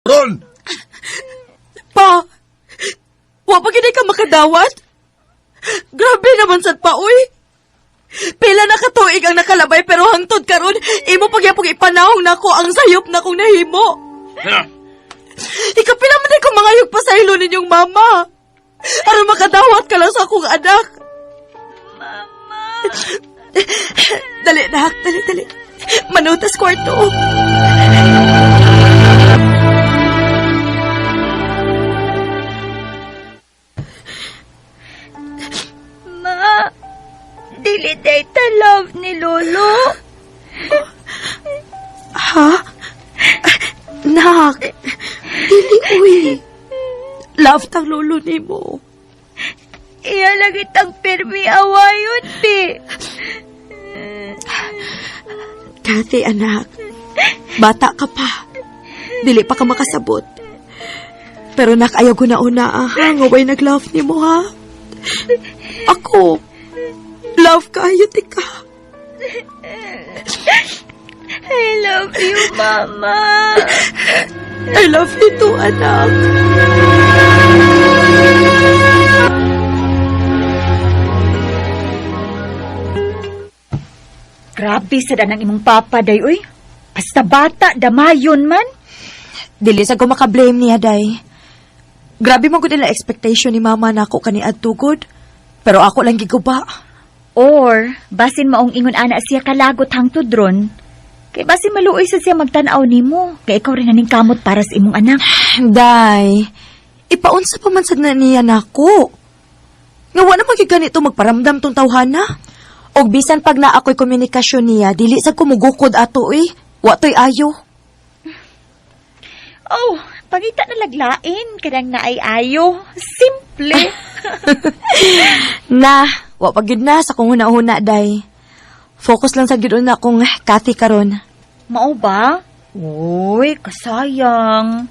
Ron! Pa! Wa pa gid ka makadawat? Grabe naman sad pa, uy! Pila na katuig ang nakalabay pero hangtod karon imo pagyapong ipanahong nako ang sayop na kong nahimo. Ikapila man ko mangayog pa sa ilo ninyong mama. Aron makadawat ka lang sa akong anak. Mama. Dali, nak. Dali, dali. Manutas kwarto. Ma, dili day ta love ni Lolo. Ha? Nak, dili uy. Love tang lolo nimo. Iya lagi tang pirmi awayon, pi. Kathy, anak. Bata ka pa. Dili pa ka makasabot. Pero nak, ayaw ko na una, ah, ha? Nga way nag-love nimo, ha? Ako, love ka, ayo ka. I love you, Mama. I love you too, anak. Grabe sa danang imong papa, day, uy. Basta bata, damayon man. Dili sa ko makablame niya, day. Grabe man gud nila expectation ni mama nako kani adtugod. Pero ako lang giguba. Or, basin maong ingon ana siya kalagot hangtod ron, kay basin maluoy sa siya magtan-aw nimo, kay ikaw rin naning kamot para sa imong anak. Day, ipaunsa pa man sad na niya nako. Nga wa naman gyud ganito magparamdam tong tawhana. Og bisan pag naa ako'y komunikasyon niya, dili sad ko mugukod ato eh. Wa to'y ayo. Oh, pangita na laglain, kanang naay ayo. Simple. Na, wa pa gyud na sa kong huna-huna, day. Focus lang sa gyud una kong Kathy karon. Mao ba? Uy, kasayang.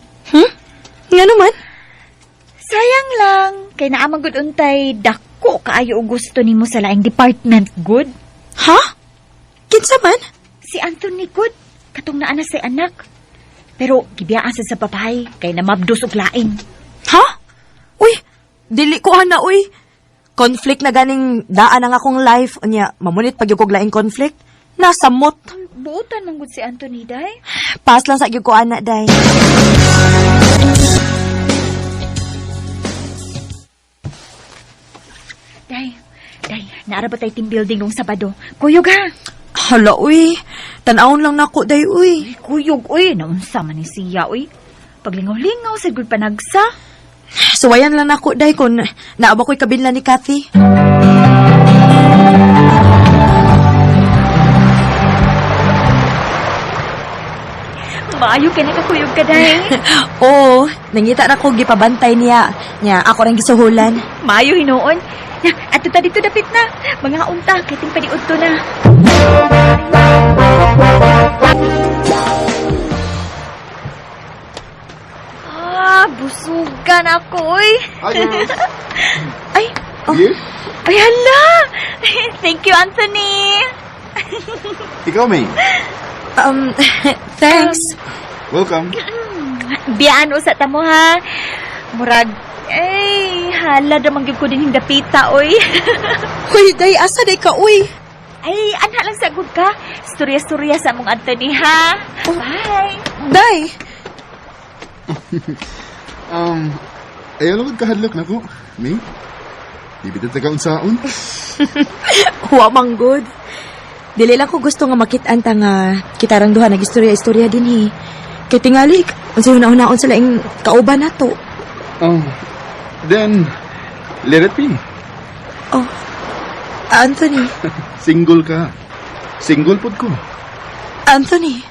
Nga naman? Sayang lang, kay naamang gud untay dako kaayo og gusto nimo sa laing department good. Ha? Kinsa man? Si Anthony good, katong naa na say anak. Pero gibiyaan sa babae kay namabdos og lain. Ha? Uy, dili ko ana uy. Conflict na ganing daan ang akong life unya, mamunit pag yung laing conflict. Nasamot. Buotan man gud si Anthony day. Pass lang sa gyud ko ana day. Day, day, naara ba tay team building nung Sabado? Kuyog ha. Hala uy, tan-awon lang nako day uy. Ay, kuyog uy, naunsa man ni siya uy. Paglingaw-lingaw sa gud panagsa. Suwayan lang nako day kung naa ba ko'y kabinlan ni Kathy. Maayo kay nakakuyog ka day. Oo, nangita na ko gipabantay niya. Nya ako rang gisuhulan. Maayo hinuon. Na, ato ta dito dapit na. Mga unta kay ting paniudto na. Ah, busugan ako, oy. Hi, girls. Ay, oh. Beer? Ay, hala! Thank you, Anthony. Ikaw, May. Thanks. Welcome. Biyaan usa ta mo, ha? Murag, ay, hala damang gyud ko din dapita, oy. Uy, day asa day ka uy. Ay, anha lang sagud ka. Storya-storya sa mong Anthony, ha? Oh. Bye. Day. Ayaw lang kahadlok na ko. May? Di bitin sa kaunsaon? Wa man good. Dili lang ko gusto nga makit-an ta nga kitarang duha nag-istorya-istorya din hi. Kay tingali, unsay huna-hunaon sa laing kauban nato. Oh, then, let it be. Oh, Anthony, Single ka. Single pod ko. Anthony.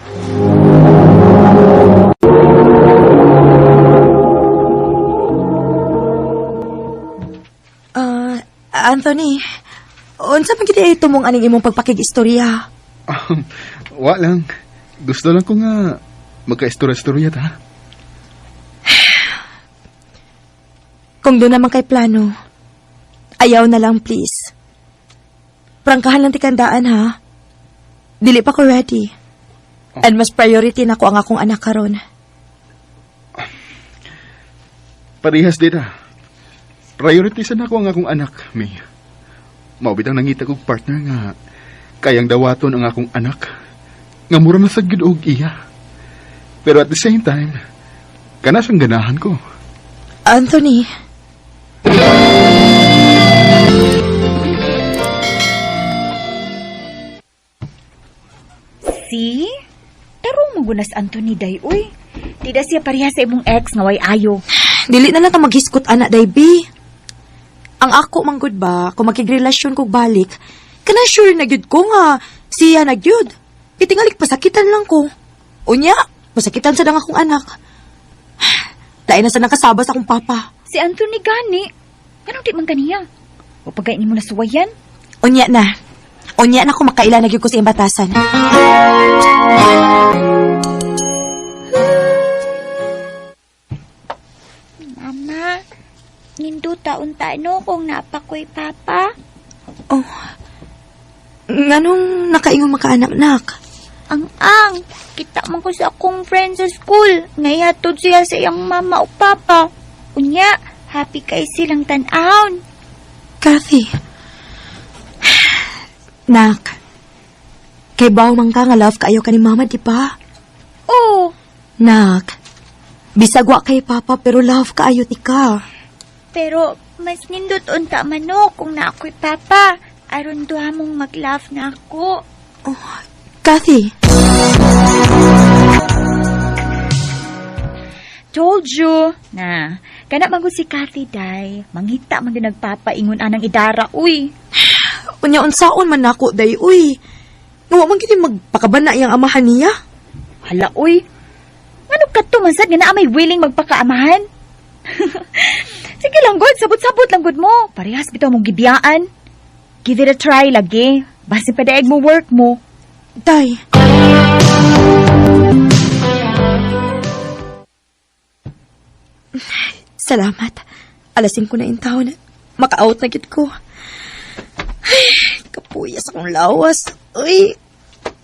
Ah, Anthony, unsa man gid ay tumong aning imong pagpakig-istorya? Wa lang. Gusto lang ko nga magka-istorya-istorya ta. Kung doon naman kay plano, ayaw na lang please. Prangkahan lang tikandaan ha. Dili pa ko ready. And mas priority na ko ang akong anak karon. Parehas dita. Priority sa nako ang akong anak, May. Mao bitang nangita kog partner nga kayang dawaton ang akong anak. Nga mura na sad gyud og iya. Pero at the same time, kana siyang ganahan ko. Anthony. See? Tarong mo gunas Anthony day, uy. Di da siya pareha sa imong ex nga way ayo. Dili na lang ta maghiskot ana day bi. Ang ako man gud ba, kung makigrelasyon kog balik, kana sure na gyud ko nga siya na gyud. Itingalik pasakitan lang ko. Unya, pasakitan sa dang akong anak. Lain na sa nakasaba sa akong papa. Si Anthony gani. Anong di man kaniya? O pagay nimo nasuwayan? Unya na. Unya na kung makaila na gyud ko sa iyang batasan. Mama, ninduta unta no kung napakoy papa. Oh. Nganong nakaingon makaanak-nak? Ang ang, kita man ko sa akong friend sa school. Ngayatud siya sa iyang mama o papa. Unya, happy kay silang tan-awon. Kathy. Nak. Kay baw man ka nga love kaayo ka ni mama, di ba? Oh, Nak. Bisag wa kay papa pero love kaayo ti ka. pero mas nindot unta man no kung naakoy papa. Aron duha mong mag-love na ako. Oh, Kathy. Told you. Na, kana man gud si Kathy day. Mangita man gyud nagpapaingon anang idara, uy. Unya unsaon man nako day uy. Nga wa man kini magpakabana iyang amahan niya. Hala, uy. Ngano kadto man sad nga naa may willing magpakaamahan? Sige lang gud, sabot-sabot lang gud mo. Parehas bitaw mong gibiyaan. Give it a try lagi. Basin pa daig mo work mo. Day. Salamat. Alas 5 na in taon. Maka-out na gid ko. Ay, kapuyas akong lawas. Uy,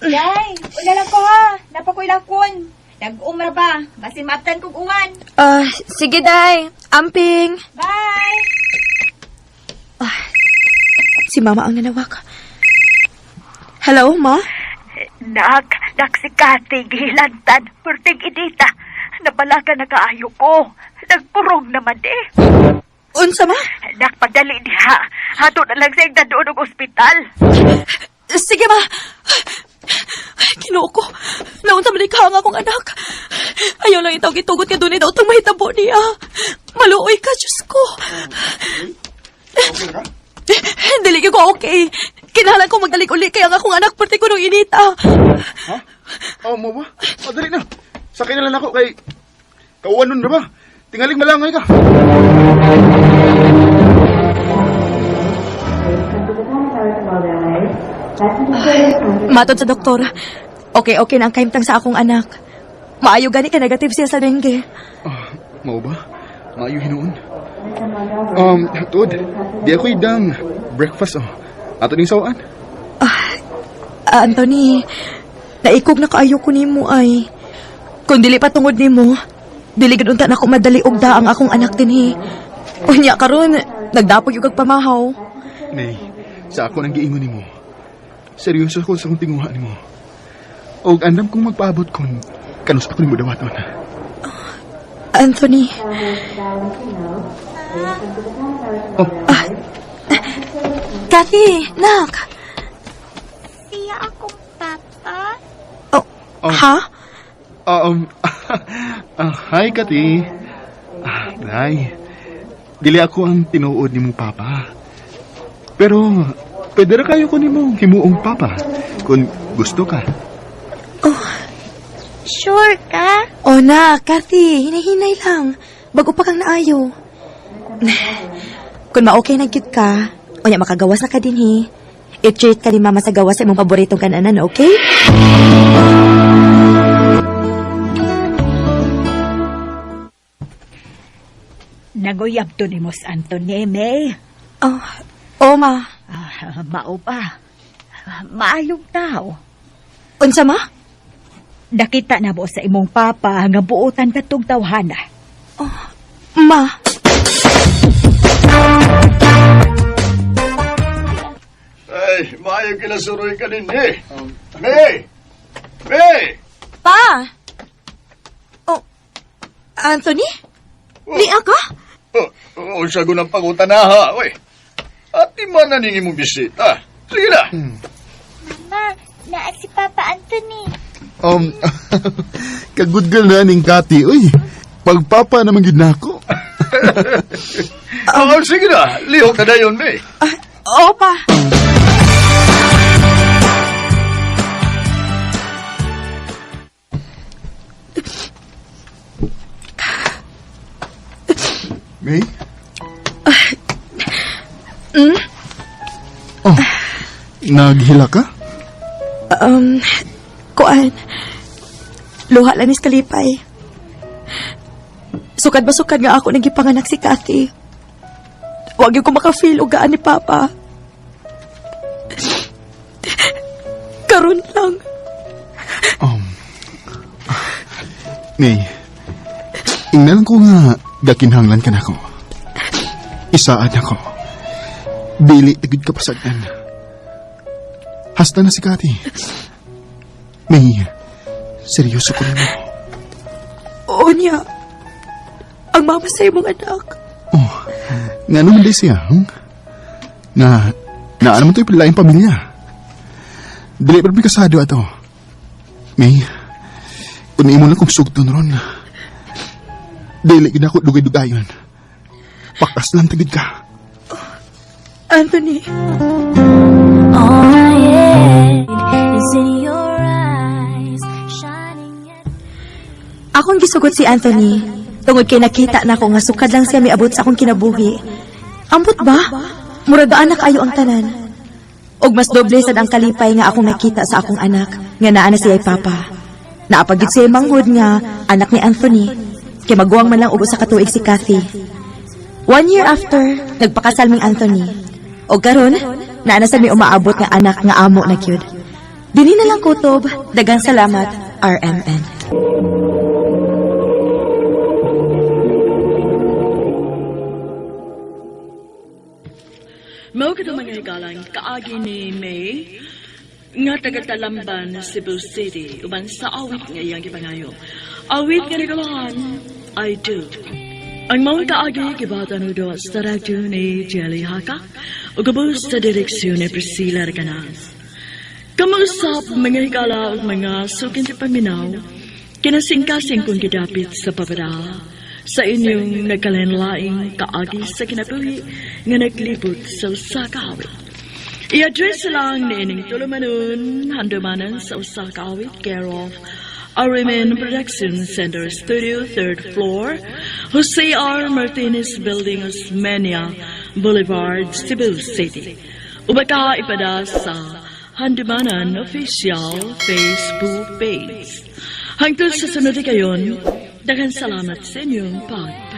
Day, wala lang ko ha. Napakoy lang kun. Nag-umra ba? Basin maabtan kog uwan. Ah, sige day. Amping. Bye! Si mama ang nanawag. Hello, ma? Nak, nak si Kathy, gihilantan, perting idita. Nabalaga na kaayo ko. Nagkurog naman eh. Unsa ma? Nak, padali diha. Hato na lang sa doon og ospital. Sige ma. Ay, Ginoo ko. Naunsa man ka ang akong anak. Ayaw lang itawag itugot nga dunay daw itong mahitabo niya. Maluoy ka, Diyos ko. Okay ka? Dili ko okay. Kinahanglan ko magdalik uli kaya ang akong anak parte ko nung inita. Ha? Oh, mo ba? Oh, dali na. Sakay na lang ako kay kauwan nun na ba? Tingaling malangay ka. Matod sa doktor. Okay, okay na ang kahimtang sa akong anak. Maayo gani ka negative siya sa dengue. Ah, mao ba? Maayo hinuon. Tuod, di ako idang breakfast oh. Ato ning sawaan. Ah, Anthony, naikog na kaayo ko nimo ay. Kung dili pa tungod nimo, dili gud unta nako madali og daang akong anak dinhi. Unya karon, nagdapog yung kag pamahaw. Nay, sa ako nang giingon nimo. Seryoso ako sa akong tinguha nimo. Og andam kong magpaabot kon kanus ako nimo dawaton. Anthony, Oh, Kathy, nak. Siya akong papa. Oh, Oh. ha? Hi Kati. Ah, Nay. Dili ako ang tinuod nimong papa. Pero pwede ra kayo ko nimo himuong papa kung gusto ka. Sure ka? Oh na, Kathy, hinay-hinay lang. Bago pa kang naayo. Kung ma-okay na gyud ka, unya makagawas na ka dinhi. I-treat ka ni mama sa gawas sa imong paboritong kananan, okay? Naguyab to ni Mos Anthony, May. Oh, oh ma. Ah, mao pa. Maayong tao. Unsa ma? Nakita na mo sa imong papa nga buotan katong tawhana. Ma. Ay, maayo kinasuroy ka din eh. May! May! Pa! Oh, Anthony? Di ako? Oh, oh, siya gunang pagutan na ha, oy. At di man na ningi mong bisita. Sige na. Ma, naa si Papa Anthony. Ka-good girl na ning Kati, uy. Pagpapa naman gid nako. Oh, sige na. Lihok na dayon, May. Ah, oo pa. May? Oh, naghila ka? Kuan. Luha lang ni kalipay. Sukad ba sukad nga ako nagipanganak si Kathy. Wag yung ko makafeel ugaan ni Papa. Karon lang. May, ingnan ko nga gakinhanglan ka nako. Isaad ako. Dili tagid ka pasagdan. Hasta na si Kati. May, seryoso ko nimo. Oo niya. Ang mama sa imong anak. Oh, nga naman di siya, Nga, naa naman to'y laing pamilya. Dili pa rin kasado ato. May, kung imo lang kong sugton ron. Dili gid ako dugay-dugayon. Pakas lang tagid ka. Anthony. All I am is in your eyes, shining at Akong gisugot si Anthony. Tungod kay nakita na ko nga sukad lang siya miabot sa akong kinabuhi. Ambot ba? Murag anak ayo ang tanan. Og mas doble sad ang kalipay nga akong nakita sa akong anak nga naa na siya'y papa. Naapagid siya manghud nga anak ni Anthony. Kay maguwang man lang og usa ka tuig si Kathy. 1 year after, nagpakasal ming Anthony. Og karon, naa na sad mi umaabot nga anak nga amo na gyud. Dini na lang kutob. Dagang salamat, RMN. Mao kadto mga higalang kaagi ni May nga taga Talamban, Cebu City, uban sa awit nga iyang gipangayo. Awit nga nagalahan, I Do. Ang maong kaagi gibatan og sa radyo ni Jelly Haka ug ubos sa direksyon ni Priscilla Recanas. Kamausap mga higala ug mga sukin sa paminaw, kinasingkasing kong gidapit sa babada sa inyong nagkalain-laing kaagi sa kinabuhi nga naglibot sa usa ka awit. I-address lang niining tulumanon, handumanan sa usa ka awit, care of RMN Production Center Studio, 3rd floor, Jose R. Martinez Building, Osmeña Boulevard, Cebu City. Ubaka ipada sa Handumanan Official Facebook page. Hangtod sa sunod kayon, daghan salamat sa inyong pagpaminaw.